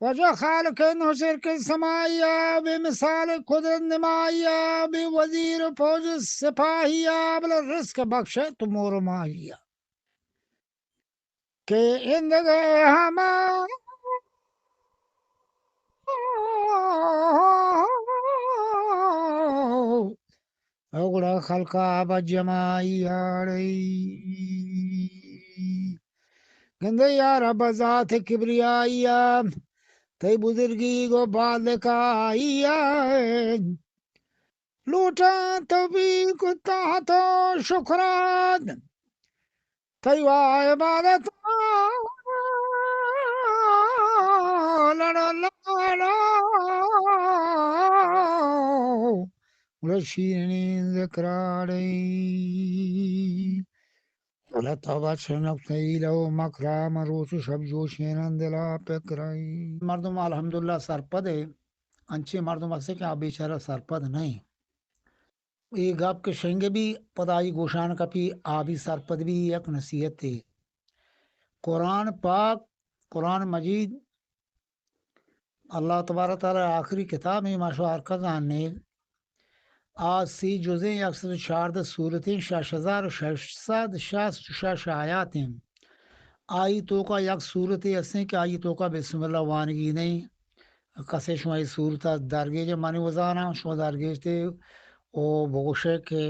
واجہ خالق نوشر کے سمائی ءَ، بے مثال قدرت نمائی ءَ، بے وزیر فوج سپاہی ءَ، بلے رزق بخشے تو مور و ماہی ءَ۔ کہ اندگہ ہما گڑا خلقا بجمائی آڑی۔ گندے یا رب ذات کبریائی ءَ، تئی بزرگی گو بالکائی ءَ۔ لوٹاں تو بھی کتا تو شکرات، تئی وا عبادت۔ لڑو لڑو، گڑا شیرنی ذکراڑی۔ گڑا توبہ چنک تئی لو مکرا، من روچ و شپ جوشیناں دلا پکرائی۔ مردم الحمدللہ سرپد ہے، انچیں مردم ہستے کہ آ بیچارہ سرپد نہیں۔ اے گپ کہ شنگ بی، پدا آئی گوشان کپی، آ بی سرپد بی، یک نصیحتے۔ قرآن پاک، قرآن مجید، اللہ تبارک تعالی آخری کتاب ہے، ما شو ہر کس آنے۔ آ سی جزیں، یک سد و چاردہ سورتیں، شش ہزار و شش سد شست و شش آیاتیں۔ آئی توکا یک سورتے ہستیں کہ آئی توکا بسم اللہ وانگی نہیں۔ کسے شما اے سورتا درگیجے، منی وزانا شما درگیجتے او بگوشے کہ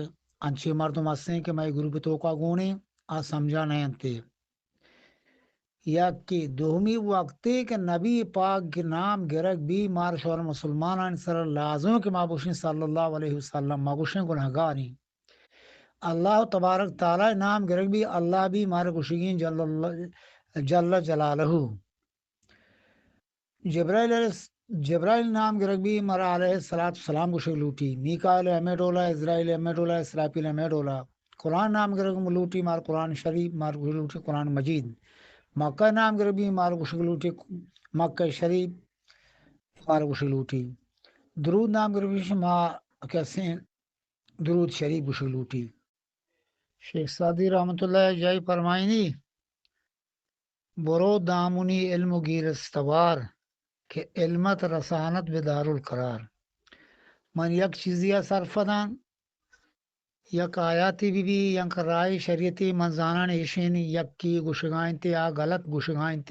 انچیں مردم ہستیں کہ مئے گروپ توکا گونیں، آ سمجھا نہ انتے۔ یکے۔ دومی، وقتے کہ نبی پاک کہ نام گرگ بی، مار شور مسلمانانی سر لازم کہ ما بوشیں صلی اللہ علیہ وسلم، ما گوشیں گناہگاریں۔ اللہ تبارک تعالی نام گرگ بی، اللہ بی مار گوشگیں جل اللہ، جل جلالہ۔ جبرائیل علیہ الس-، جبرائیل نام گرگ بی، مارا علیہ الصلوۃ والسلام گوشگ لوٹی۔ میکائیل ہمے ڈولا، عزرائیل ہمے ڈولا، اسرافیل ہمے ڈولا۔ قرآن نام گرگ لوٹی، مار قرآن شریف، مار گوشگ لوٹی قرآن مجید۔ مکہ نام گرگ بی، مار گوشگ لوٹی مکہ شریف، مار گوشگ لوٹی۔ درود نام گرگ بی، ما کسیں درود شریف گوشگ لوٹی۔ شیخ سعدی رحمت اللہ جائی فرمائنی، برو دامنی علم و گیر استوار، کہ علمت رسانت بہ دارالقرار۔ من یک چیزی ءَ سرپداں، یک آیاتے بہ بی، یک راہ شریعتے من زاناں ایشیں، یکے گوشگا انت، آ غلط گوشگا انت،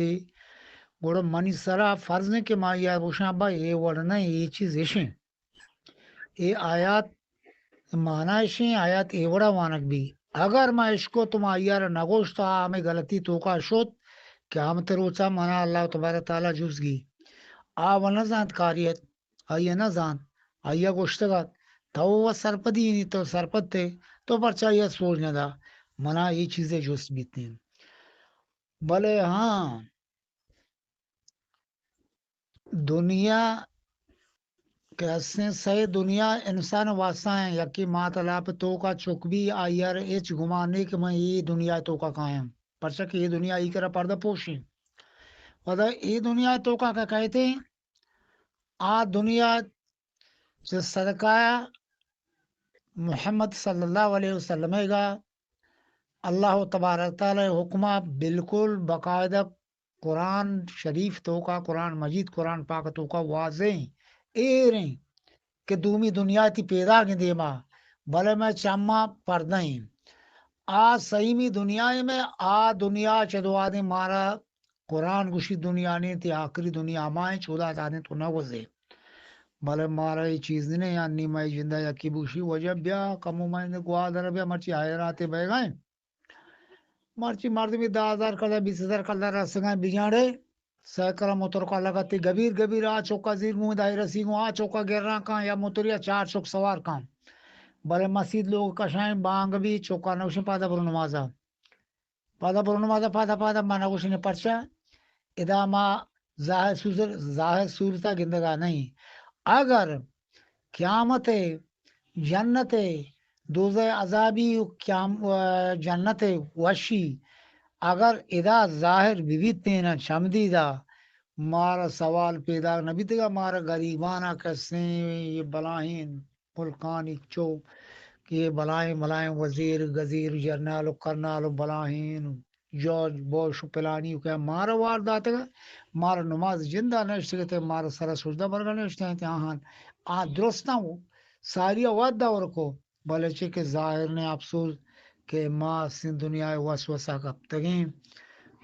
گڑا منی سرا فرض انت کہ ما آئی ءَ گوشاں، با اے وڑ نہ، اے چیز ایشیں۔ اے آیات مانا اشیں، آیات اے وڑا وانگ بی۔ اگر ما اشکت و ما آئی ءَ را نگوشت، آ ہمے غلطی توکا شت کہ ہمت روچا منا اللہ تبارک تعالی جزگی۔ آ و نزانت کاریت، آئی ءَ نزانت، آئی ءَ گوشتگ ات، تو و سرپدی نی، تو سرپد تے، تو پرچا آئی ءَ سوج ندا؟ منا اے چیزے جست بیتیں۔ بلے ہاں، دنیا کہ ہستیں، سئے دنیا انسان واسطہ ہیں، یکی مات لاپ توکا چک بی، آئی ءَ را ہچ گمان نہیں کہ من اے دنیا توکا کایاں، پرچا کہ اے دنیا ای کرا پردہ پوشیں۔ پدا اے دنیا توکا کہ کئیت، آ دنیا چہ صدقہ محمد صلی اللہ علیہ وسلم گا اللہ تبارک تعالی حکما بالکل باقاعدہ قرآن شریف توکا، قرآن مجید، قرآن پاک توکا واضح ہیں، ایر ہیں کہ دومی دنیا تی پیداگیں دیما، بلے مئے چما پردہ ہیں۔ آ سیمی دنیا میں، آ دنیا چہ دعا دیں مارا قرآن گوشی دنیا نے تی آخری دنیا ہما ہیں، چودا دادیں تو نہ گوزے۔ بلے مارا یہ چیز نہیں، یعنی مئے جندہ یکی بوشی وجہ بیا، کمو مئے گوادر بیا، مرچی حیراتے بہ گئے۔ مرچی مردمی دہ ہزار کلدار، بیست ہزار کلدار رسگاں بجاڑے، سائیکل موتر کا لگتی گبیر گبیر، آ چوکا زیر گوں دائی رسی گوں، آ چوکا گران کان یا موتر یا چار چوک سوار کان۔ بلے مسجد لوگ کشائیں بانگ بی، چوکا نوشیں پادا برو نمازا۔ پادا برو نمازا، پادا، پادا، من گوشیں پرچا؟ ادا ما ظاہر سوزر-، ظاہر صورتا گندگا نہیں۔ اگر قیامت جنت، دوزہ عذابی و قیام-، و جنت وشی اگر ادا ظاہر ببیتین چمدیدا، مارا سوال پیدا نبیتگا، مارا غریبانا کسیں یہ بلاہیں ملکانی چو کہ اے بلاہیں بلاہیں وزیر، گزیر، جرنال و کرنال و بلاہیں جارج بش و پلانی و کہ مارا وار داتگ، مارا نماز جندا نشتگ ات، مارا سرا سجدہ برگا نشتگ ات، آہان آ درستاں و ساری وت دور کو، بلے چہ کہ ظاہر نے افسوس کہ ما سین دنیا وسوسہ کپتگیں،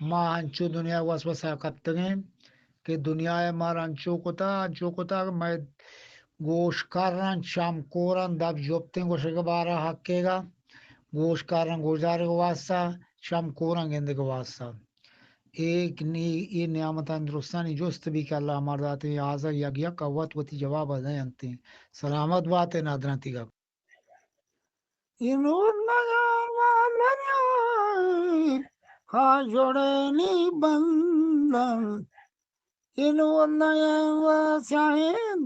ما انچو دنیا وسوسہ کپتگیں کہ دنیا ء مارا انچو کتا، انچو کتا کہ مئے گوشکاراں چم کوراں دپ جپتیں گوشگ ء بارا حقیگا، گوشکاراں گوشدارگ واسطہ، چم کوراں گندگ واسطہ۔ اے نی-، اے نعمتاں درستانی جست بی کہ اللہ مار داتیں، آزا یک یک اوت وتی جواب ء دینتیں۔ سلامت بات ء نادرانتی گپ۔ انو نیان والریان ہا جوڑینی بندن، انو نیان واسیاہین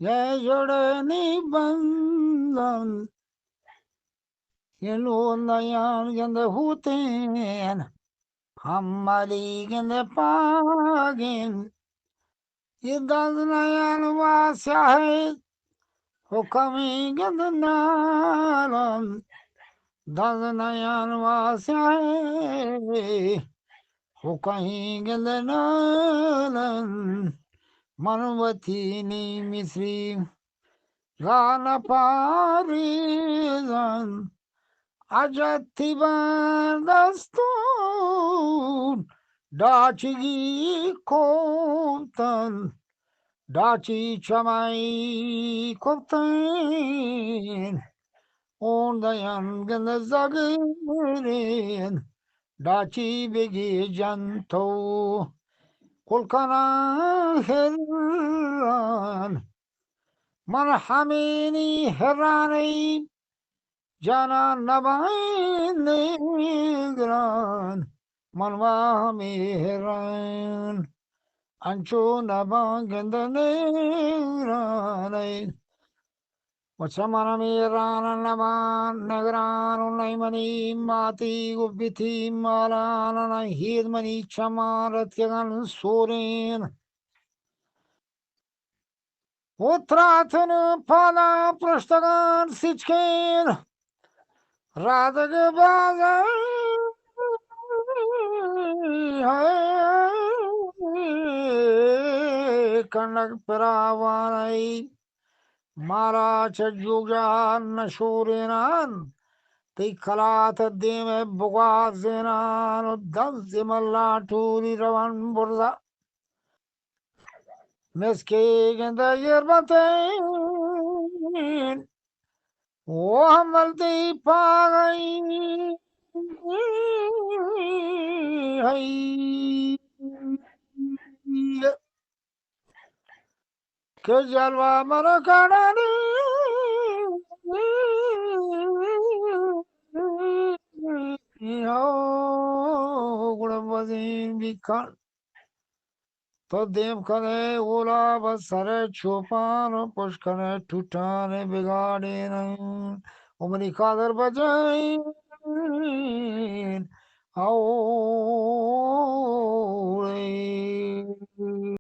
یہ جوڑینی بندن، انو نیان گند ہوتین، ہمالی گند پاگین، یہ دز نیان واسیاہی حکمی گند نالن، دز نیان واسیاہی حکمی گند نالن، من وتی نی مصری گان پاریزن، اجتی بان دستون ڈاچگی کوتن، ڈاچی چمائی کوتن، اون دیان گند زگرین، ڈاچی بگی جنتو کل کنان ہران۔ من ہمینی ہرانی جانا نبائیں نگران، من وا ہمے ہران انچو نباں گند نگران۔ و چہ من ہمے ہران نبان نگران و نئی منی ماتی و بیتی مالان، نئی ہید منی چمان رتکگن سورین۔ و تراتن پادا پرشتگان سچکین، رادگ بازن کنگ پراوانی، مارا چہ جوگجان نشورینان، تئی کلات دیم بگوازینان و دز ملا ٹوری روان برزا۔ مسکے گندہ یر بتین، و عمل دی پاگئی ہئی۔ کہ جلوہ من کڑنی ہو، گڑا بزین بیکن۔ تو دیم کنے اولا بہ سر چوپان و پش کنے ٹوٹان بگاڑین و منی قادر بجائین اوڑین۔